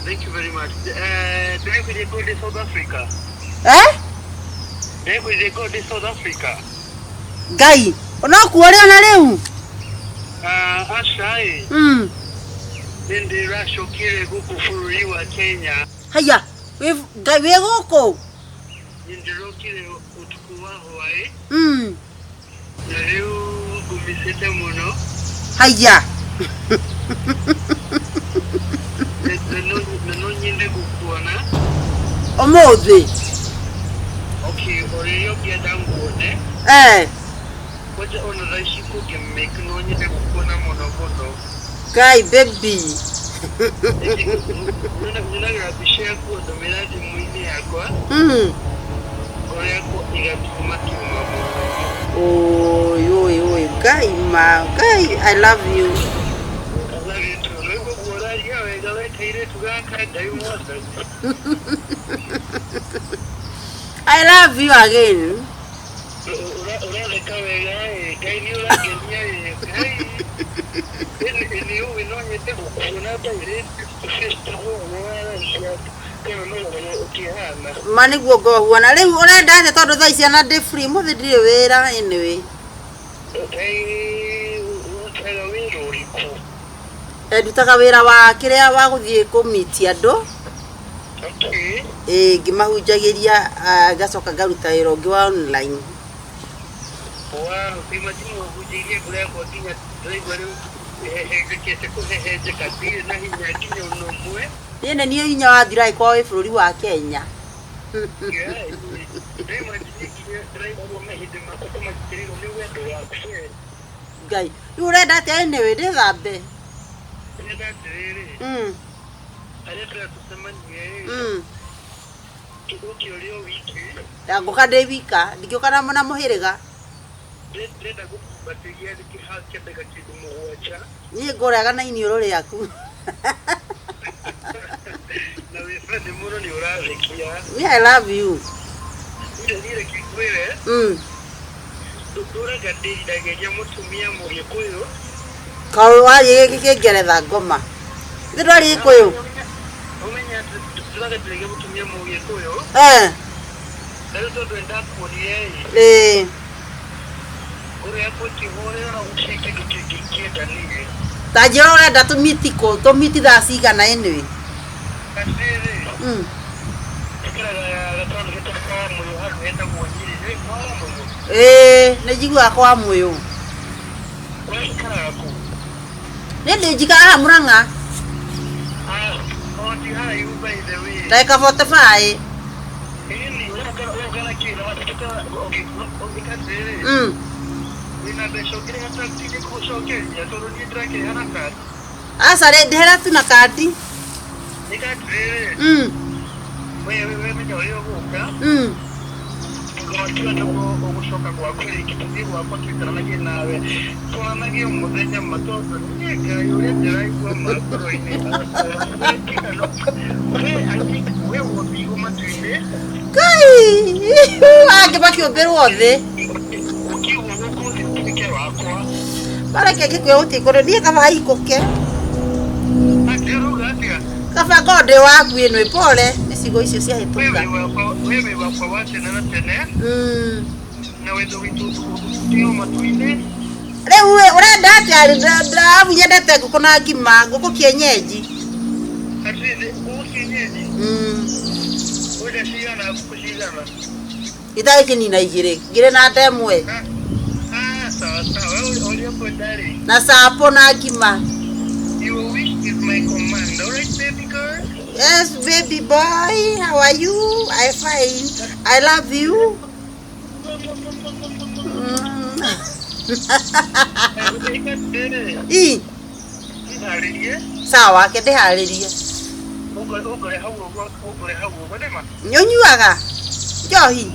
Thank you very much. Ndĩrekwĩrire ngorwo ndĩ South Africa. Eh? Ndĩrekwĩrire ngorwo ndĩ South Africa. Ngai, onokuo ũrĩ ona rĩu? Ah, aca ĩ. Nĩ ndĩracokire gũkũ bũrũri wa Kenya. Haya, wĩ Ngai wĩ gũkũ? Nĩ ndĩrokire ũtukũ wa hwaĩ. Na rĩu ngũmicĩte mũno. Haya. Na no nyende gũkuona. Ũmũthĩ? Okay, o rĩrĩa ũngĩenda nguone. Eh. Kwanja ona thaa ici kũngĩmake no nyende gũkuona mũno mũno. Ngai baby. Nyonaga mbica yaku ndũmĩra thimũ-inĩ yakwa. Ngoro yakwa ĩgatuma tuma mũno. Oi oi oi Ngai ma Ngai, I love you. I love you too. Rĩu ũguo ũraria wega we kairĩtu gaka Ngai mwathani. I love you again. Ũratheka wega ĩ, Ngai nĩ ũrangenia ĩ, Ngai. Ĩni ũĩ no nyende gũkuona direct ũguo waragia kana no ũguo ũkĩhana. Ma nĩguo ngorwo huana. Rĩu ũrenda atĩa tondũ thaa ici ona ndĩ free, ũmũthĩ ndirĩ wĩra anyway. Ngai ũrutaga wĩra ũrĩkũ? Ndutaga wĩra wa kĩrĩa wa gũthiĩ kũmiti andũ. Okay. Ĩĩ ngĩmahunjagĩria ngacoka ngaruta wĩra ũngĩ wa online. Wow, imagine wahunjĩirie ngoro yakwa nginya ndĩraigua rĩu ĩhehenjekete kũhehenjeka ndirĩ na hinya nginya ona ũmwe. Niĩ nĩ niĩ hinya wathira angĩkorwo wĩ bũrũri wa Kenya. Imagine nginya ndĩraigua mahĩndĩ makwa ta maitĩrĩirwo nĩ wendo waku we. Ngai, rĩu ũrenda atĩa anyway ndĩthambe? Ndĩrenda atĩrĩrĩ, harĩa tũrenda tũcemanie ĩ, ũke ũrĩ o wiki. Ngũka ndĩ wika, ndingĩũka na mũhĩrĩga. Ndĩrenda gũkumbatĩria kĩa ndagĩka kĩndũ 7. Niĩ ngũrega na iniũrũ rĩaku. Na wĩ funny mũno nĩ ũrathekia. Me I love you. Niĩ reke ngwĩre, ndũraga ndĩriragĩria mũtumia mũgĩkũyũ. Kaũ warie gĩkĩ kĩngeretha ngoma. Ithe ndwari gĩkũyũ? Ũmenye atĩ ndũraga ndĩriragĩria mũtumia mũgĩkũyũ. Eh. Na rĩu tondũ nĩndakuonire ĩ. Ĩĩ. Ngoro yakwa ĩkĩhorera na gũtirĩ kĩndũ kĩngĩ ingĩenda niĩ. Ta njĩra ũrenda tũmiti kũ, tũmiti thaa cigana anyway? Atĩrĩrĩ, njikaraga gataũni getagwo Kamũyũ handũ hetagwo Nyĩrĩ. Nĩũĩ Kamũyũ? Ĩĩ, nĩ njiguaga kwa Mũyũ. We ũikaraga kũ? Niĩ ndĩ njikaraga haha Mũrang'a. Ah, o ti haraihu by the way. Ndagĩka 45. Ĩni, ũroka na kĩ? Na watuĩka ũngĩka atĩrĩrĩ, wĩna mbeca ũngĩrĩha taxi ngĩkũgũcokeria tondũ niĩ ndĩrakĩrĩha na kandi. Aca rĩ, ndĩhĩra tu na kandi. Ĩka atĩrĩrĩ, we menya ũrĩa ũgũka, ũgatiga nĩguo ũgũcoka gwaku rĩngĩ, tũthiĩ gwakwa tũikaranagie nawe, twaranagie o mũthenya ma tondũ niĩ Ngai ũrĩa ndĩraigua ma ngoro-inĩ yakwa, we nginya no we I think we wombirwo matu-inĩ. Ngai! Angĩ makĩũmbĩrwo thĩ. Ũkĩigwo gũkũ thĩ ũtuĩke wakwa. Mareke ngĩkue gũtirĩ kũndũ niĩ kaba haikũke. Atĩ ũrauga atĩa? Kaba ngorwo ndĩ waku ĩno ĩ pole nĩ ciugo icio ciahĩtũka. We wĩ wakwa wa tene na tene. Na wendo witũ ũtũũre matu-inĩ. Rĩu ĩ ũrenda atĩa amu nyendete ngũkũ na ngima, ngũkũ kienyeji. Atĩrĩrĩ, ngũkũ kienyeji? Ũrenda cigana ngũkũ cigana? Itagĩkĩnina igĩrĩ, ngĩrĩ na nda ĩmwe. Ah, sawa sawa. Wewe ũrĩa ũkwenda rĩ. Na chapo na ngima. Your wish is my command. All right, baby girl? Yes, baby boy. How are you? I fine. I love you. I. Sawa, ke ndĩharĩrie. Nĩũnyuaga njohi?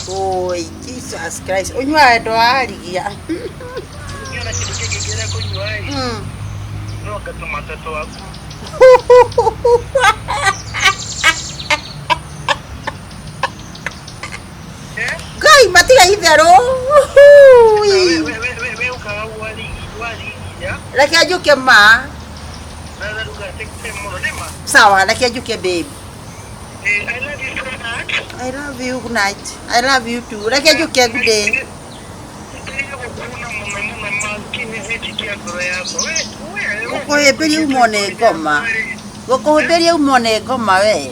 Oi, Jesus Christ. Ũnyuaga wendo wa arigia. Ngai matiga itherũ. Reke njũke ma. Na ndũgateke mũno nĩ ma. Sawa, reke njũke babe. Eh, I love you so much. I love you, good night. I love you too. Reke njũke good day. Gũkuna mũno mũno makini gĩki kĩa ngoro yakwa. We Gũkũhĩmbĩria uma nĩ ngoma. Gũkũhĩmbĩria uma nĩ ngoma we.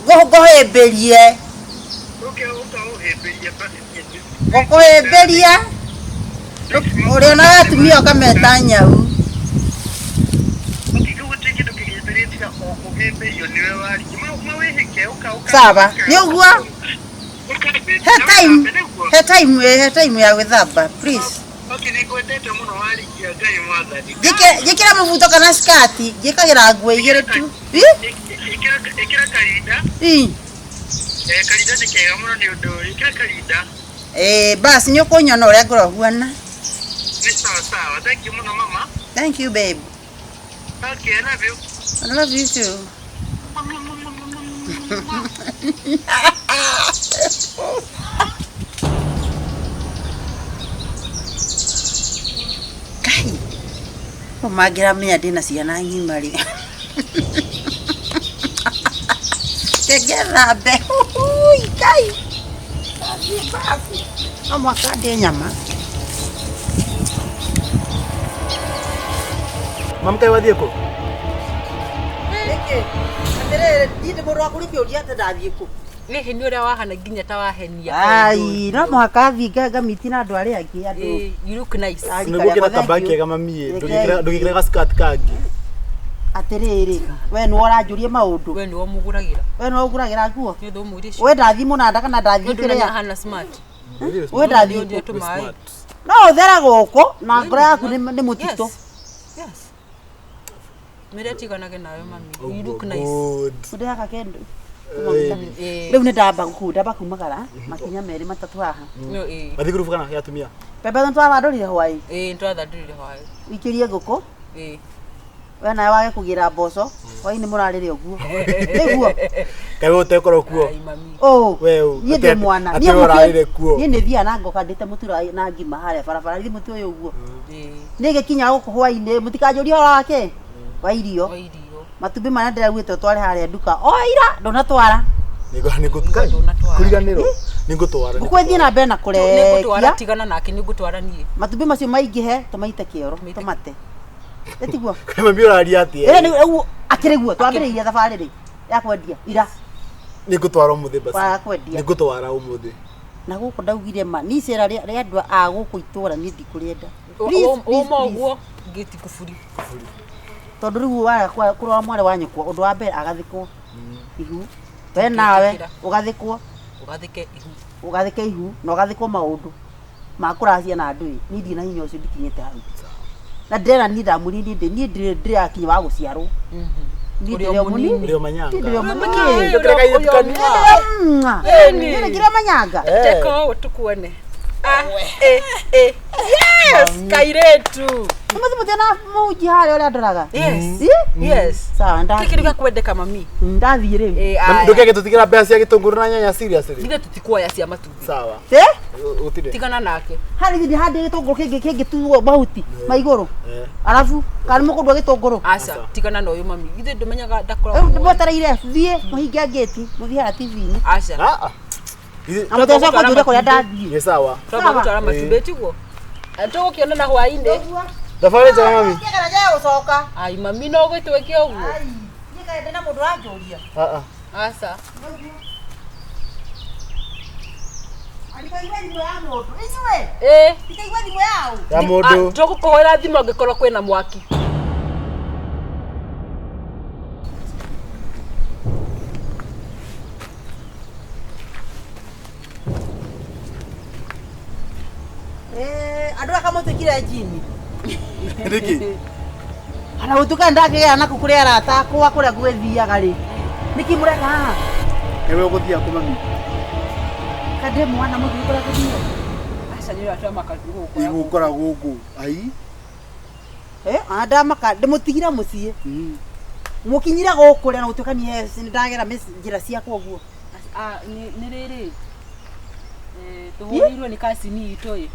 Ngũhĩmbĩrie. Ũkaũhĩmbĩria basi. Gũkũhĩmbĩria. Ũrĩonaga atumia ũkameta nyau. Sawa, nĩ ũguo? He time, he time, he time ya gwĩthamba, please. Nĩngwendete mũno warikia Ngai mwathani. Njĩkĩra mũbuto kana skati, njĩkagĩra nguo igĩrĩ tu. Ĩ? Ĩkĩra karinda. Ĩ. Eh, karinda nĩ kega mũno nĩ ũndũ ĩkĩra karinda. Eh, basi nĩ ũkũnyona ũrĩa ngorwo huana. Nĩ sawa sawa. Thank you mũno mama. Thank you babe. Okay, I love you. I love you too. Kai. Mangĩramenya ndĩna ciana ng'ima rĩ. Tengethambe. Hui, Kai. Ndathiĩ babu. No mũhaka ndĩe nyama. Mamkaĩ wathiĩ kũ? Nĩkĩ? Atĩrĩrĩ, niĩ ndĩ mũndũ wa kũrĩkĩũria atĩ ndathiĩ kũ. Nĩ heni ũrĩa wahana nginya ta wahenia. Ai, no mũhaka thiĩ ngamiti na andũ arĩa angĩ andũ. Eh, you look nice. Ari Nĩguo karĩa, kĩra thank kabaki you. kega mami Rekei. ndũgĩkĩre gaskirt kangĩ. Atĩrĩrĩ, we nĩwe ũranjũria maũndũ. We nĩwe ũmũgũragĩra. We nĩwe ũngũragĩra nguo. Nĩ ũndũ ũmwĩre ũcio. We ndathiĩ mũnanda kana ndathiĩ Nĩ ũndũ ũrĩa kĩrĩa. ahana smart. We ndathiĩ Nĩ ũndũ kũ. tũmaĩ. No ũthere gũkũ na ngoro yaku nĩ mũtitũ. Yes. Yes. Mĩrĩa tiganage nayo mami. You look nice. Good. Ndĩhaka kĩndũ. Eh, Rĩu nĩ ndamba kuu ndamba kumagara makinya merĩ matatũ haha. no, eh. Mathiĩ ngurubu kana ya atumia? Mbembe nĩ twathandũrire hwaĩ. Eh, nĩtwathandũrire hwaĩ. Wĩikĩrie ngũkũ. Eh. We nawe wage kũgĩra mboco. Hwaĩ-inĩ mũrarĩre ũguo. Nĩguo. Kaĩ we ũtekorwo kuo? Ai mami. Ũ. We ũ, Niĩ ndĩ mwana. atĩ Niĩ we ũrarĩre kuo. Niĩ nĩ thiaga na ngoka ndĩte mũtu na ngima harĩa barabara. Githĩ mũtu ũyũ ũguo. Eh. Nĩ gĩkinya gũkũ hwaĩ-inĩ mũtikanjũrie ũhoro wake. Wa irio. Wa irio. Matumbĩ marĩa ndĩraugĩte ũtware harĩa nduka. O ira ndũnatwara. Nĩngũtwara. Ndũnatwara. Kũriganĩrwo. Nĩngũtwara. Ngũkũ ĩthiĩ na mbere na Nĩngũtwara kũrekia. tigana nake nĩngũtwara niĩ. Matumbĩ macio maingĩhe tũmaite kĩoro Tũmaite. tũmate. Ĩtiguo. Kaĩ mami ũraria atĩa? Ĩĩ nĩ ũguo akĩrĩ guo twambĩrĩirie thabarĩ rĩ ya kwendia ira Nĩngũtwara ũmũthĩ basi. wa kwendia. Nĩngũtwara ũmũthĩ. Na gũkũ ndaugire ma niĩ icera rĩa andũ a gũkũ itũra niĩ ndikũrĩenda. Please, please, Ũma please. ũguo ngĩti kuburi. Tondũ rĩu waga kũrora mwarĩ wa nyũkwa ũndũ wa mbere agathikwo ihu. We nawe Ndingĩtĩkĩra. ũgathikwo Ũgathike ihu. ũgathike ihu na ũgathikwo maũndũ ma kũracia na andũ ĩ niĩ ndirĩ na hinya ũcio ndikinyĩte hau. Na ndĩrera niĩ ndamwĩrire niĩ ndĩ niĩ ndĩrĩ ndĩrakinya wa gũciarwo. Niĩ Ũrĩ ndĩrĩ o o mũnini. Ũrĩ o manyanga. Niĩ ndĩrĩ o mũnini. Ndũkĩreka ithuĩ tũkanua. Ĩni. Niĩ ndĩrĩ o manyanga. Teka ũũ tukuone. Ah, eh, eh. Yes, kairetu. Nĩ mũthiĩ mũtiona mũhunjia harĩa ũrĩa ndoraga. Yes. Ĩ? Yes. Sawa Kĩkĩ ndathiĩ. gĩakwendeka mami. Ndathiĩ rĩu. Eh, Mami, aya. Ndũkĩage tũtigĩra mbeca cia gĩtũngũrũ na nyanya seriously. Ithuĩ tũtikuoya cia matumbĩ. Sawa. Ĩ? Gũtirĩ. Tigana nake. Harĩ githĩ handĩ gĩtũngũrũ kĩngĩ kĩngĩtuo mahuti ma igũrũ. Eh. Arabu kana mũkũndua gĩtũngũrũ. Aca, Aca. tigana na ũyũ mami. Ithuĩ ndũmenyaga Rĩu ndakoragwo. mwetereire thiĩ mũhinge ngĩti mũthiĩ harĩa TV-inĩ. Aca. Ah, ah. Ithuĩ- Na mũtigacoka kũnjũria kũrĩa ndathiĩ. Nĩ sawa. Twamba gũtwara matumbĩ tiguo. Tũgũkĩonana hwaĩ-inĩ. Thabarĩ njega mami. Kana njage gũcoka. Ai mami no gwĩtwĩke ũguo. Ai, niĩ kaĩ ndĩna mũndũ ũranjũria. Ah, ah. Aca. Ndikaigua thimũ ya mũndũ. Inyuĩ, Eh. ndikaigua thimũ yaũ. Ya mũndũ. Tũgũkũhũrĩra thimũ angĩkorwo kwĩna mwaki. Eh, andũ aka mũtuĩkire njini. Nĩkĩ? Ona gũtuĩka nĩndakĩgĩa naku kũrĩ arata akwa kũrĩa gwĩthiaga rĩ. Nĩkĩ mũreka haha? Kaĩ we ũgũthiĩ kũ mami? Kaĩ ndĩ mwana mũthiĩ kũrĩa gũthiĩ? Aca nĩ ũrĩa twamaka gũgũkora. Igũkora gũkũ. Ai. Eh, ona ndamaka ndĩmũtigire mũciĩ. Mũkinyire gũkũ rĩ na gũtuĩka niĩ nĩndagera njĩra ciakwa ũguo. Ah, nĩ rĩrĩ. Eh, tũhũrĩirwo nĩ kacini itũ ĩ.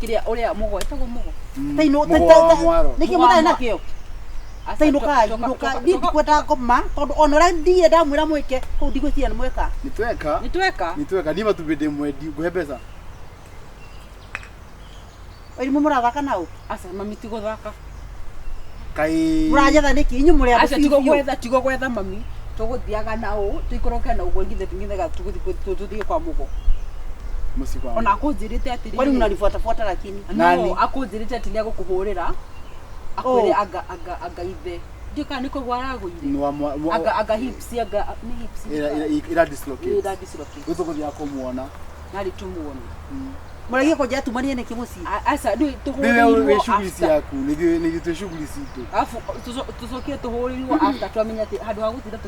Kĩrĩa ũrĩa mũgo etagwo mũgo. Taino Mũgo wa mwaro. nĩkĩ mũtarĩ nakĩo? Tainũkai inũkai niĩ ndikwendaga ngoma tondũ ona ũrĩa ndigire ndamwĩra mwĩke kũu ndigwĩciria nĩ mweka. Nĩ tweka. Nĩ tweka. Nĩ tweka. Niĩ matumbĩ ndĩ mwendi ngũhe mbeca. Irimũ mũrathaka nao? Aca mami ti gũthaka. Kaĩ. Mũranjetha nĩkĩ? Inyuĩ mũrĩ andũ Aca biũ tigo biũ. gwetha tigo gwetha mami. Tũgũthiaga na ũũ tũikũrũke na ũguo nginya nginya tũthiĩ kwa mũgo. Mũciĩ kwa. Ona akũnjĩrĩte atĩrĩrĩ. Kwani mnanifuatafuata lakini? Nani? No, akũnjĩrĩte atĩ nĩ agũkũhũrĩra. Akwĩre anga anga anga ithe. Ndiũ kana nĩ kũgwa aragũire. Nĩ wa mwa. Anga anga hips anga nĩ hips. Ira dislocate. Ira dislocate. Rĩu tũgũthiaga kũmuona. Narĩ tũmuone. Mũragia kũnjĩra tumanie nĩkĩ mũciĩ? Aca rĩu Nĩwe tũhũrĩirwo wĩ shughuli after. ciaku. Nĩ ithuĩ twĩ shughuli citũ. Alafu tucokie tũhũrĩirwo after twamenya atĩ handũ ha gũtinda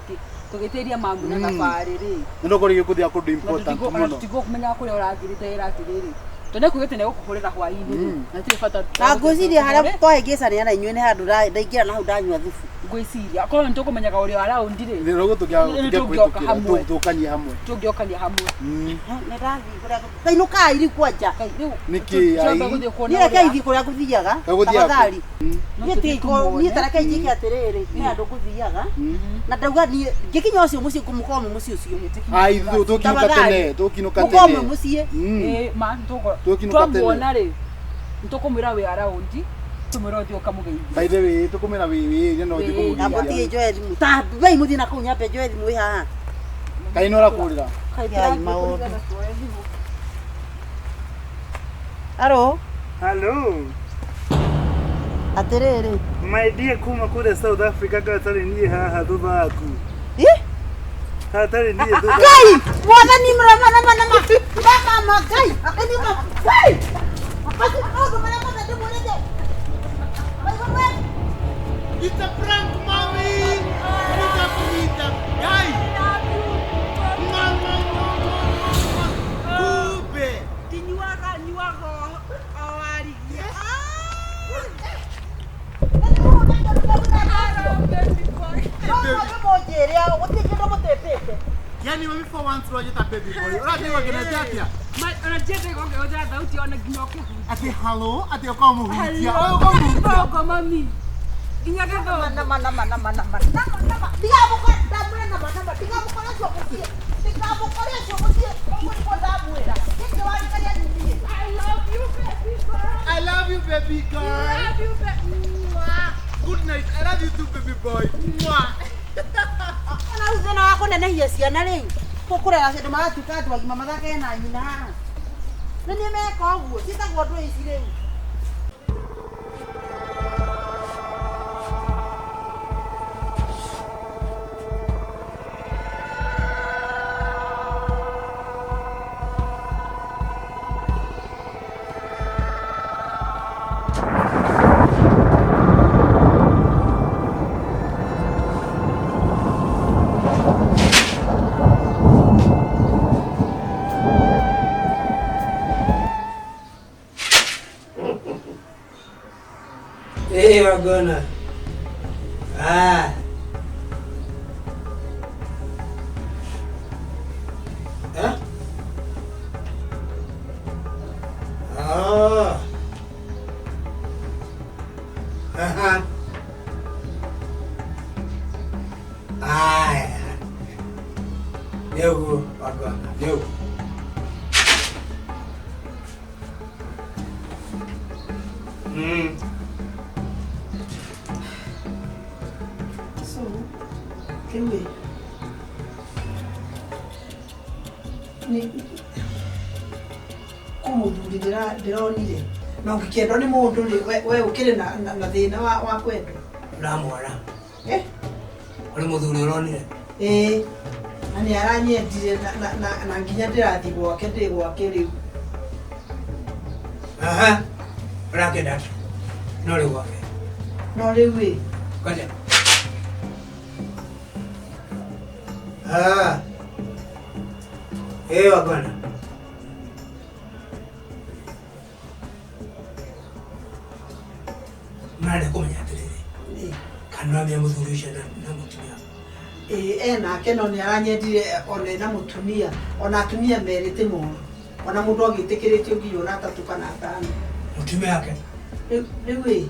tũgĩtĩria mamu na thabarĩ rĩ. Nĩ ndũkorwo gũthiaga kũndũ important Ona mũno. tũtigũkũmenyaga kũrĩa ũrathirĩte wĩra atĩrĩrĩ. Tondũ nĩkuugĩte nĩegũkũhũrĩra hwaĩ-inĩ rĩ. Na tirĩ bata. Na ngwĩciria harĩa twahĩngĩcania na inyuĩ nĩ handũ ndaingĩra na hau ndanyua thubu. Ngwĩciria akorwo nĩ tũkũmenyaga ũrĩa around rĩ. Nĩ rogo Nĩ tũngĩoka hamwe. tũngĩokania hamwe. Tũngĩokania hamwe. Nĩ ndathiĩ kũrĩa tainũkai rĩu kwanja. Rĩu Nĩkĩ, twambe ai? gũthiĩ kuona Niĩ reke ũrĩa- ithiĩ kũrĩa ngũthiaga. Ũgũthiaga kũ? Tafadhali. No Niĩ tũthiĩ tiga ikorwo- tũmuone. niĩ ta reke njĩke atĩrĩrĩ, nĩ handũ ngũthiaga. Na ndauga niĩ ngĩkinya ũcio mũciĩ ngũmũkorwo mwĩ mũciĩ ũcio. Ai tũkinũka Tafadhali. tene, tũkinũka Mũkorwo tene. mwĩ mũciĩ. Ĩĩ, ma nĩtũgũ- Tũkinũka tene. twamuona rĩ nĩtũkũmwĩra wĩ around tũmwĩre ũthiĩ ũkamũgeithie. By the way, tũkũmwĩra wĩ wĩ no ũthiĩ Wĩ- Namba kũmũgeithia. tige njoe thimũ. Ta mbei mũthiĩ na kũu nyambe njoe thimũ ĩ haha. Kaĩ nĩ ũrakũrĩra? Yai maũndũ. Aro, Hello. atĩrĩrĩ. My dear kuma kule South Africa gatarĩ niĩ haha thutha waku. Ĩ? Hatarĩ niĩ thutha. Ngai, mwathani mrama nama nama. Mama ma Ngai, akani ma. Ngai. Basi maũndũ marĩa mothe ndĩmwĩrĩte. Maigua mwe. It's a prank, mommy! It's a prank, guy! Mama, mama, mama! Kube! Ndinyuaga nyuaga o warigia. Yani mami for once wajeta baby boy. Uratewa kenete atia? Ona njende gũkĩhũthĩra thauti ona nginya ũkĩhutia. Ati hello, ati ukamuhutia. Oyo ukamuhutia. Gĩthũngũ mami. Nginya gĩthũngũ. Nama nama nama nama nama nama. Ndigamũkore ndamwĩra nama nama ndigamũkore ũcio mũciĩ. Ndigamũkore ũcio mũciĩ. Ũguo nĩguo ndamwĩra. Gĩkĩ warikaria nyumie. I love you baby girl. I love you baby girl. Love you baby. Good night. I love you too baby boy. Mwah. Ona rĩu thĩna wa kũnenehia ciana rĩu kũrera andũ maratuĩka andũ agima mathakage na nyina haha. Nĩ niĩ meka ũguo ciĩtagwo ndũĩ ici rĩu. Hey, Wagona. Ah. Huh? Oh. Uh-huh. Ah. Negu, Wagona. Negu. Mm. So, rĩu ĩ nĩ kũ mũthuri ndĩronire na ũngĩkĩendwo nĩ mũndũ rĩ we ũkĩrĩ na thĩna wa kwendwo. Ũramwara. Eh? Ũrĩ mũthuri ũronire? Ĩĩ, na nĩ aranyendire na nginya ndĩrathiĩ gwake ndĩ gwake rĩu. Aha. Ũrakĩenda atĩa? No rĩ gwake. No rĩu ĩ. Ngoja. Ah. Eh, Wagwana. Mrarenda kũmenya atĩrĩrĩ, kana ũramenya mũthuri ũcio na mũtumia? Ĩĩ, enake no nĩ aranyendire ona ena mũtumia, ona atumia merĩ ti moru. Ona mũndũ agĩtĩkĩrĩtio nginya ona atatũ kana atano. Mũtumia wake. Rĩu ĩ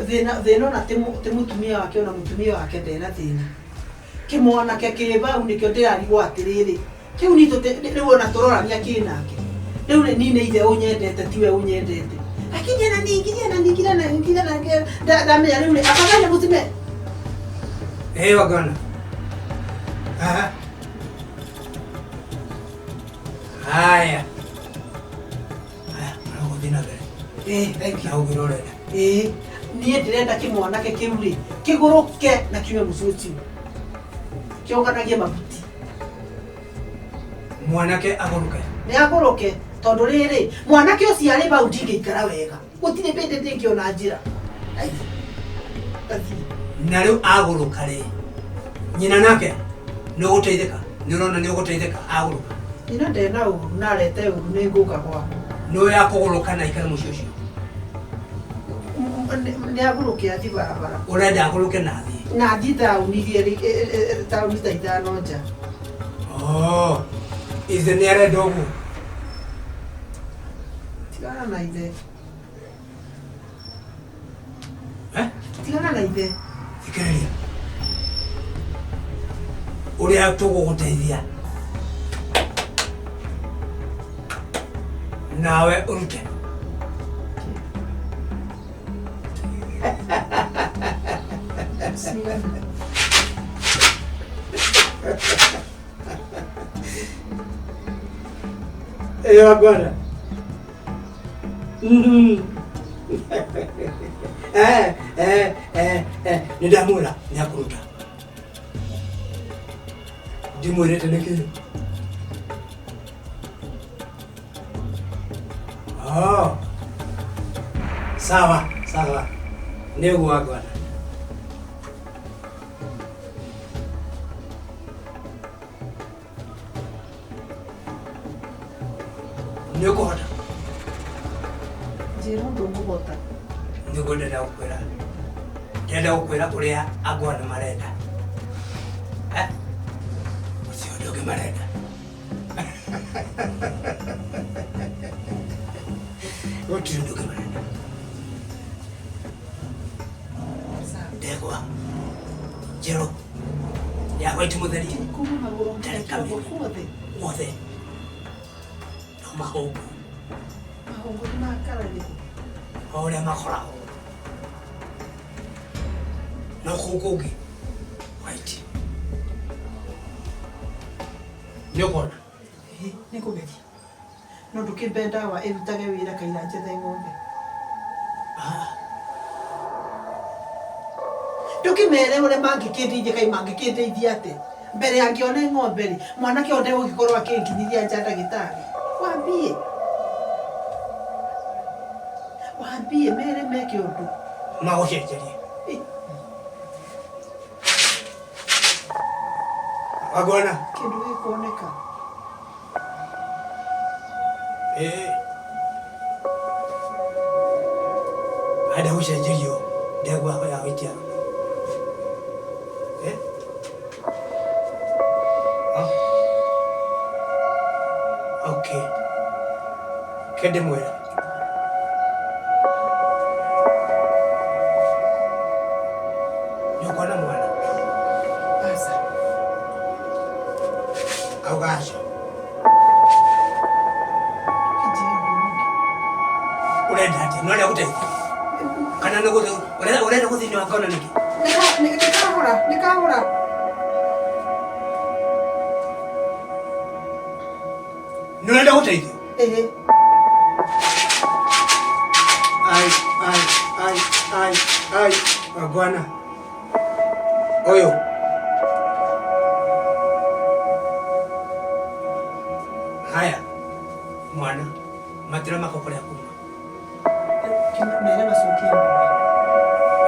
thĩna thĩna ona ti mũtumia wake ona mũtumia wake ndena thĩna kĩmwanake kĩ bau nĩkĩo ndĩrarigwo atĩrĩrĩ kĩu nitũ rĩu ona tũrorania kĩ nake rĩu nĩ niĩ nĩ ithe ũnyendete tiwe ũnyendete lakini ananiingilia ananiingilia ananiingilia na ndamenya rĩu rĩ afadhali mũtume. Eh, wagana. Aha. Haya. Haya, ũgũthiĩ na mbere. Eh, thank Na you. ũngĩra ũrenda. Ĩĩ, niĩ ndĩrenda kĩmwanake kĩu rĩ kĩgũrũke na kiume mũciĩ ũcio kĩonganagie mabuti. Mwanake agũrũke. Nĩ agũrũke tondũ rĩrĩ mwanake ũcio arĩ bau ndingĩikara wega gũtirĩ bĩndĩ ndĩngĩona njĩra. Ai, ngathiĩ. Na rĩu agũrũka rĩ, nyina nake nĩ ũgũteithĩka, nĩ ũrona nĩ ũgũteithĩka agũrũka. Nyina ndena ũru na arete ũru nĩ ngũka gwakwa. Nĩ ũyũ akũgũrũka na aikare mũciĩ ũcio. Nĩ agũrũke athiĩ barabara. Ũrenda agũrũke na athiĩ. Na athiĩ taũni iria taũni ta ithano nja. Oh, ithe nĩ arenda ũguo. Tigana na ithe. Eh? Tigana na ithe. Thikĩrĩria. Ũrĩa tũgũgũteithia. Nawe ũrute. Ĩĩ wangwana. Eh, eh, eh, eh, nĩ ndamwĩra nĩ akũruta. Ndimwĩrĩte nĩkĩ? Oh. Sawa, sawa. Nĩ ũguo wangwana. Nĩ ũkũhota. Njĩra ũndũ ngũhota. Nĩguo ndĩrenda gũkwĩra. Ndĩrenda gũkwĩra ũrĩa angwana marenda. Eh? Ũcio ũndũ ũngĩ marenda. Gũtirĩ ũndũ ũngĩ marenda. Ndegwa njerũ ya white mũtheri Kuma magũrũ Ndarĩ nginya kamĩrĩ. guothe. Wothe. No mahũngũ Mahũngũ nĩ makararĩkũ. O ũrĩa makoragwo. No kũu kũngĩ white. Nĩ ũkuona? Ĩĩ, nĩ ngũgeria. No ndũkĩmbe ndawa ĩrutage wĩra kaira njethe ng'ombe. Ah, Ndũkĩmere ũrĩa mangĩkĩndeithia kaĩ mangĩkĩndeithia atĩa? Mbere ya ngĩone ng'ombe rĩ, mwanake ũyũ ndegũgĩkorwo akĩnginyithia nja ndagĩtarĩ. Wambie. Wambie mere meke ũndũ. Magũcenjerie. Ĩ, Wangwana. Kĩndũ gĩkuoneka. Ĩĩ. Enda gũcenjerio ndegwa ya white. Eh? Oh. Okay. Kende mwĩra. Nĩ ũkuona mwana? Aca. Auga aca. Kĩnjĩre ũndũ ũngĩ. Ũrenda atĩa? Nĩ ũrenda gũteithio? Kana nĩ gũthiĩ ũrenda gũthiĩ nĩ wakona nĩkĩ? Nĩ kahora, nĩ kahora. Nĩ ũrenda gũteithio? Ĩĩ. Ai, ai, ai, ai, ai, wangwana. Ũyũ. Haya, mwana, matiramaka kũrĩa kuma. Mere macokie ng'ombe.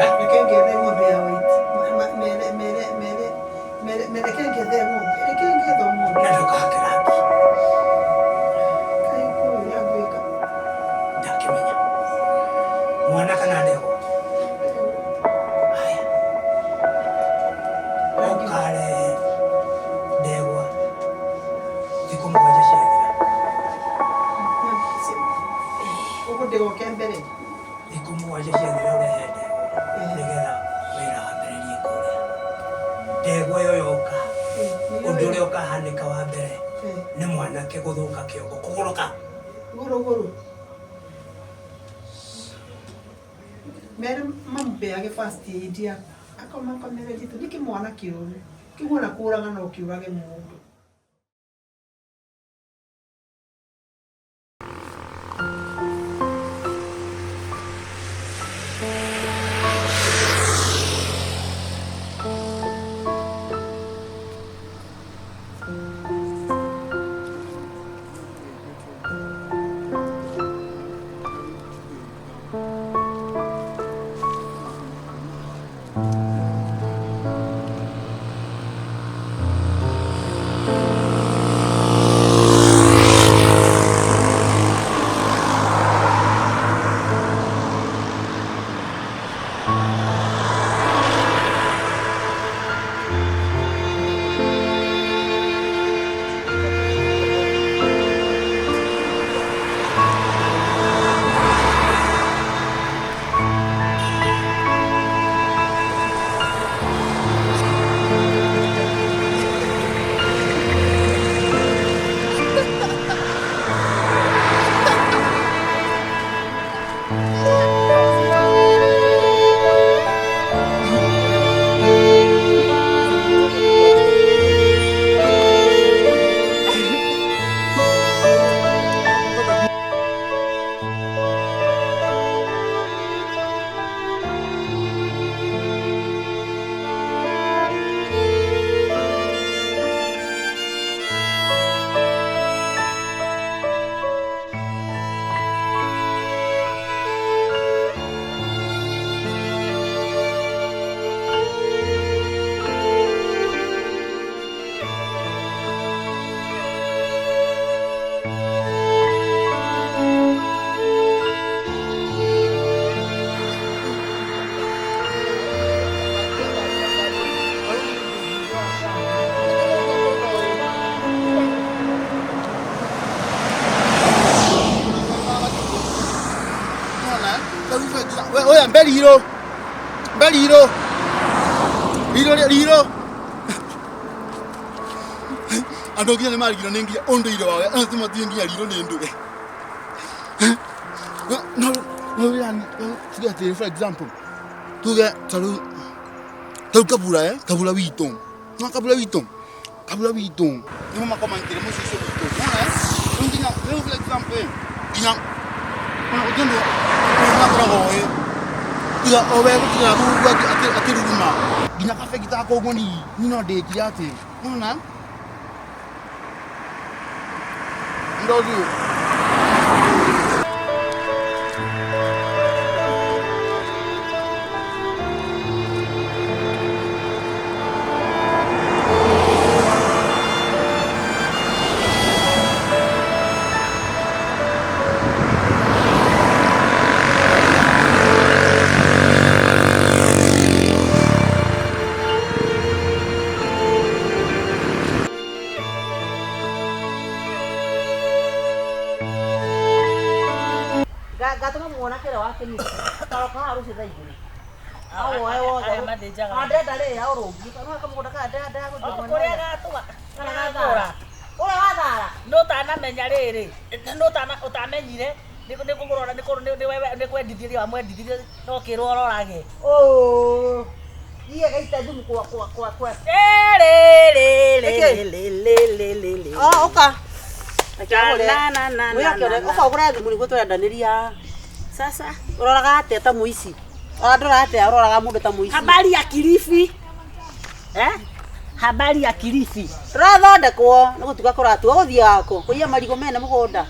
Eh? Reke ngethe ng'ombe ya white. Mere mere mere mere mere reke ngethe ng'ombe. Reke ngethe ng'ombe. Na ndũkahake rangi. Kaĩ kũĩ ũrĩa ngwĩka. Ndakĩmenya. Mwana kana ndegwa? Haya. Ũkarehe ndegwa thikũ 7 ciathira. Ũguo Itigoke mbere. Thikũ mũgwanja ciathira ũrehe ndegwa nĩgetha wĩra wambĩrĩrie kũrĩa. Ndegwa ĩyo yoka, ũndũ ũrĩa ũkahanĩka wa mbere nĩ mwanake gũthũka kĩongo, kũgũrũka. Gũrũ gũrũ. Mere mamũpeage first aid ya akomakomererie nĩ kĩmwana kĩũru kĩu ona kũraga no kĩũrage mũndũ. Oya mbeliro. Mbeliro. Riro riro. Andũ nginya nĩ marigirwo nĩ nginya ũndũire wao. Andũ ti nginya riro nĩ ndũre. No no yani tuge atĩ for example tuge taru taru kabura eh kabura witũ. No kabura witũ. Kabura witũ. Nĩ makomantire mũciĩ ũcio witũ. Nona eh? Nginya rĩu for example nginya ona ũtendo makoragwo ĩ tiga o we gũtiga rũrũ akĩruruma nginya kabengi ta koguo ni ni no ndĩkire atĩ nona ndothi. Ngatũma mwanake ũrĩa wa kĩmisi karoka haha rũciũ thaa igĩrĩ awoe wothe ndĩrenda rĩrĩ aũrũngie nĩwona kamũgũnda kaya ndĩrenda kũrĩa gatũma kana gathara ũrĩa wathara no ũtanamenya rĩrĩ no ũtamenyire nĩ kũgũrora nĩ kwendithirie wamwendithirie no kĩrwo ũrorage iye gaita thumu kwa kwa kwa kwa ũka ũka ũgũre thumu nĩguo tũrendanĩria. Sasa ũroraga atĩa ta mũici? Ora ndũroraga atĩa ũroraga mũndũ ta mũici? Habari ya Kilifi. Eh? Habari ya Kilifi. Tũrathondekwo nĩ gũtuka kũratua gũthiaga kũ? Kũiya marigũ mene mũgũnda.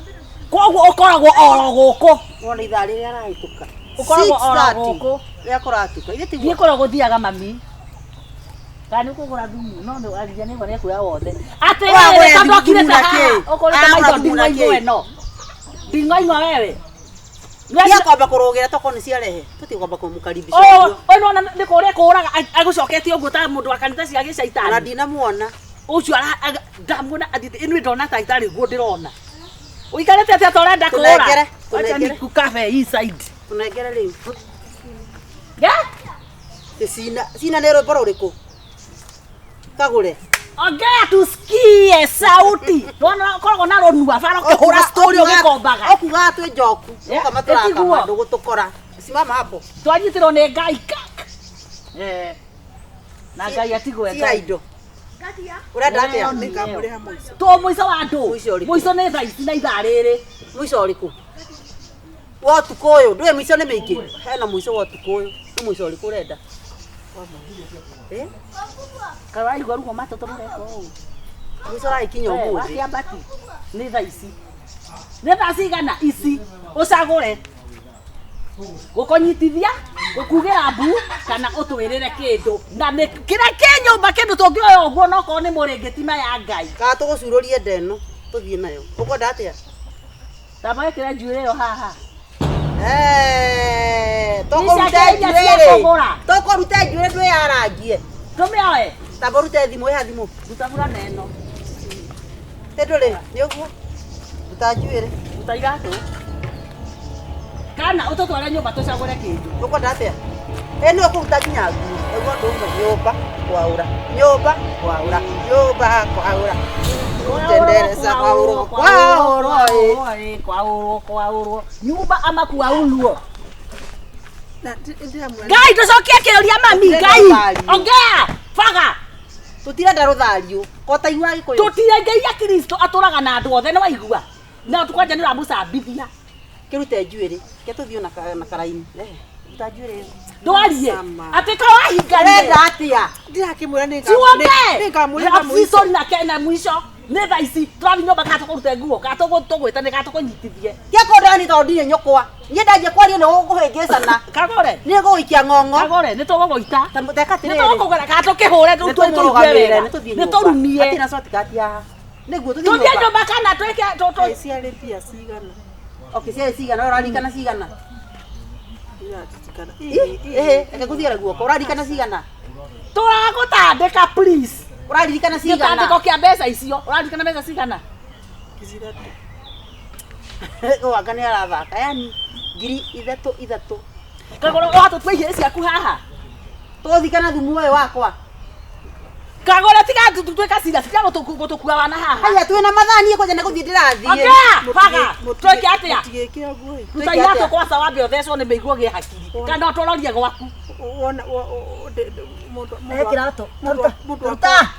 Koguo ũkoragwo oro gũkũ. Wona ithaa rĩrĩa arahĩtũka. Ũkoragwo oro gũkũ. Rĩrĩa kũratuka. Ithe tiguo. Niĩ kũrĩa gũthiaga mami. Kana nĩ ũkũgũra thumu no nĩ aria nĩ nĩ kuoya wothe. Atĩrĩrĩ tondũ okire ta haha ũkũrĩte maitho nding'oing'o ĩno. Nding'oing'o wewe. Ndia kwamba kũrũgĩra tokorwo nĩ ciarehe tũtikwamba kũmũkaribisha ũguo. Ũyũ nĩwona nĩ kũrĩa kũraga agũcoketie ũguo ta mũndũ wa kanitha cia gĩcaitani. Ona ndinamuona. Ũcio ndamuona athiĩte ĩno ndona ta itarĩ guo ndĩrona. Uikarĩte atĩa ta ũrenda kũũra? Tũnengere, Wacha tũnengere. nikukabe hii side. Tũnengere rĩu. Yeah? Cina cina nĩ rwĩmbo rũrĩkũ? Kagũre. Ongea tusikie sauti. Nona koragwo na rũnua bara ũkĩhũra story ũgĩkombaga. Ũkugaga twĩ njoku. Yeah, Ũkama tũrakama ĩtiguo. ndũgũtũkora. Simama hapo. Twanyitirwo nĩ Ngai kak. Eh. Na Ngai atigwe Cira Ngai. indo. Ũrenda atĩa? Nĩngamũrĩha mũico. To mũico wa andũ. Mũico ũrĩkũ? Mũico nĩ thaa ici na ithaa rĩrĩ. Mũico ũrĩkũ? Wa ũtukũ ũyũ, ndũĩ mĩico nĩ mĩingĩ. Hena mũico wa ũtukũ ũyũ. Nĩ mũico ũrĩkũ ũrenda? Eh? Kana waigua ruo matũ tũrũreka ũũ. Mũico ũragĩkinya ũmũthĩ. Wakĩambati nĩ thaa ici. Nĩ thaa cigana ici ũcagũre gũkũnyitithia gũkugĩra mbu kana ũtwĩrĩre kĩndũ na nĩ kĩrĩa kĩ nyũmba kĩndũ tũngĩoya ũguo nokorwo nĩ mũrĩngĩti maya Ngai. Kana tũgũcurũrie nda ĩno tũthiĩ nayo. Ũkwenda atĩa? Tamba wĩkĩre njuĩrĩ ĩyo haha. Eh, tũkũruta Ici cia njuĩrĩ. kũgũra. Tũkũruta njuĩrĩ ndwĩyarangie. Tũmĩoe. Tamba ũrute thimũ, ĩha thimũ. Ruta burana ĩno. Ĩ ndũrĩ, nĩ ũguo. Ruta njuĩrĩ. Ruta iratũ. Kana ũtũtware nyũmba tũcagũre kĩndũ. Ũkwenda atĩa? Ĩ nĩwe ũkũruta nginya nguo. Nĩguo ũndũ ũmwe nyũmba kwaũra. Nyũmba kwaũra. Nyũmba kwaũra. Tendereza kwaũrwo kwaũrwo ĩ. Kwaũrwo kwaũrwo nyumba ama kwaulwo. Na ndĩramwĩra Ngai tũcokie kĩũria mami Tũtirenda Ngai rũthario. ongea baga Tũtirenda rũthario. Ko taigua Gĩkũyũ. tũtirengeria Kristo atũraga na andũ othe nĩ waigua na kwanja nĩ ũramũcambithia Kĩrute njuĩrĩ. Ke tũthiĩ na na karaini. Rehe. Ruta njuĩrĩ ĩyo. ndwarie Sama. atĩ ka wahinganire Ũrenda atĩa? ndĩrakĩmwĩra tiwonge nĩngamũrĩha mũico. sorry na kena mwisho nĩ thaa ici tũrathiĩ nyũmba kana tũkũrute nguo kana tũgwĩtane kana tũkũnyitithie Tia kũndani tondũ ndirĩ nyũkwa. Niĩ ndanjia kwaria nĩ ũgũkũhĩngĩcana. kagore Niĩ ngũgũikia ng'ong'o. kagore nĩ tũgũgũita Ta teka nĩ atĩrĩrĩ. tũgũkũgũra kana tũkĩhũre Nĩ rĩu tũigue tũmũrũgamĩrĩre, wega nĩ tũthiĩ nĩ nyũmba. tũrumie Hatirĩ na shortcut haha. Nĩguo tũthiĩ tũthiĩ nyũmba. nyũmba kana twĩke Ciarĩ mbia cigana? Okay, ciarĩ cigana, we ũraririkana cigana? Ndiraririkana. Ĩ, ĩhĩ, reke ngũthiĩre guoko. Ũraririkana cigana? tũragũtandĩka please Ũraririkana cigana? gĩtandĩko kĩa mbeca icio ũraririkana mbeca cigana Ithatũ. Wanga nĩ arathaka. Yani ngiri ithatũ ithatũ. Kagore watũtua ihĩĩ ciaku haha Tũgũthikana thumu ũyũ wakwa. Kagore tiga twĩka cira tiga gũtũkua wana haha Haya twĩna mathaa niĩ kwanja nĩ gũthiĩ ndĩrathiĩ. ongea baga twĩke atĩa Mũtigĩke ũguo ĩ. ruta Twĩke iratũ atĩa? kwaca wambe ũthecwo nĩ mĩiguo gĩ hakiri kana ũtũrorie gwaku Wona mũndũ Rehe kĩratũ. mũndũ Ruta.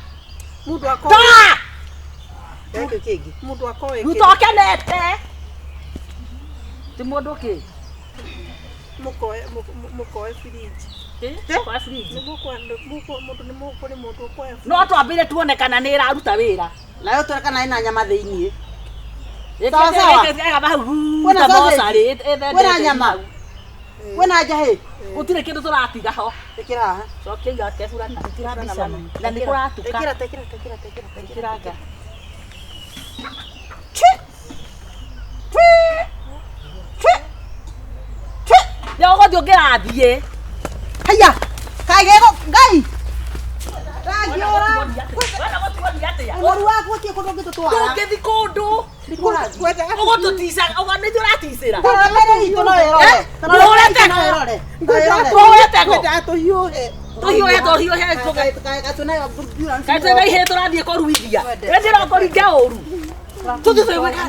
mũndũ akoe toa Rehe kĩu kĩngĩ. mũndũ akoe ruta ũkenete ti mũndũ kĩ mũkoe mũkoe fridge. Kwa fridge. Mũndũ nĩ kũrĩ mũndũ ũkoya no twambire tuone kana nĩ ĩraruta wĩra Nayo tuone kana ĩna nyama thĩiniĩ. Sawa, sawa. Kwĩna Kwĩna sausage? mocarĩ Kwĩna nyama? Kwĩna njahĩ? gũtirĩ kĩndũ tũratiga ho Ĩkĩra haha. cokia igake burana Tũtirabicana. na nĩ kũratuka Ĩkĩra, ĩkĩra, ĩkĩra, ĩkĩra, ĩkĩra. Ĩkĩranga. Nĩ ũgũthiĩ ũngĩrathiĩ Haya. Kaĩ gego Ngai. Rangiũra. Wenda gũtuonia atĩa? Ũnoru waku gũtirĩ kũndũ ũngĩtũtwara. Tũngĩthiĩ kũndũ ũgũtũtica nĩ ithuĩ ũraticĩra Tarora mbere itũ no ĩrore. Tarora mbere itũ no ĩrore. No ĩrore. Tũhũrĩte ngo Ngwendaga tũhiũhe. tũhiũhe tũhiũhe Kaĩ twĩnayo mbura. kaĩ twĩna ihĩĩ tũrathiĩ kũruithia ĩ ndĩrokũringa ũru tũthiĩ twĩgwĩka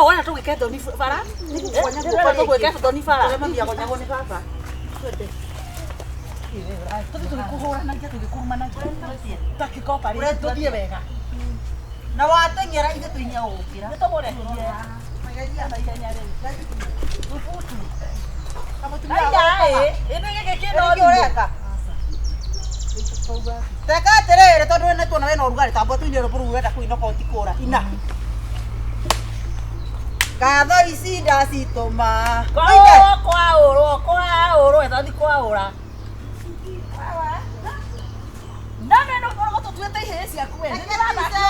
wona tũgwĩke thoni bara ndĩrona tũgwĩke thoni bara Mathiaga nĩ baba. tũthiĩ tũgĩkũhũranagia tũgĩkũrumanagia ta kĩkopa rĩ tũthiĩ wega Na wateng'era ithe tũinya gũgũkĩra. nĩ tũmũrekie na ihenya rĩu thubutu Kamũtumia aya ĩ ĩnĩ gĩkĩ Nĩkĩ ũreka? Teka atĩrĩrĩ tondũ nĩ tuona wĩna ũrugarĩ tamba tũine rũburu ũrenda kũina okorwo ti kũra ina. Ngatho ici ndacitũma. Kwaũrwo kwaũrwo kwaũrwo ĩthathi kwaũra na nĩ ũkoragwo tũtuĩte ihĩĩ ciaku we. Nĩ ndĩrathakio.